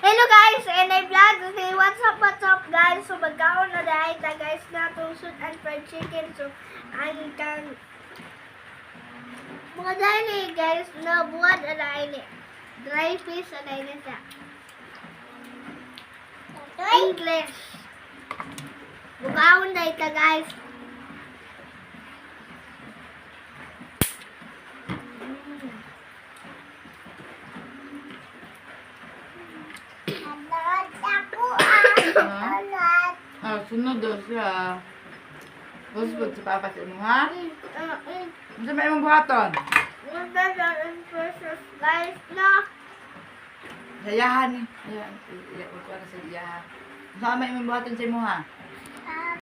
Hello guys, and I vlog today. What's up guys? So magkaon na dahil ta guys na itong soup and fried chicken. So ang kang mga dahil eh, guys, na buwan na dahil eh. Dry fish na dahil sa English. Bukaon na ita guys. Ha? Ah, sunod daw siya. Gusto sa papa sa imo, ha? Unsa may imong buhaton? Precious guys na. Sayahan ni. Ayan, iya ko na sa iyahan. Unsa may imong buhaton sa imo, ha?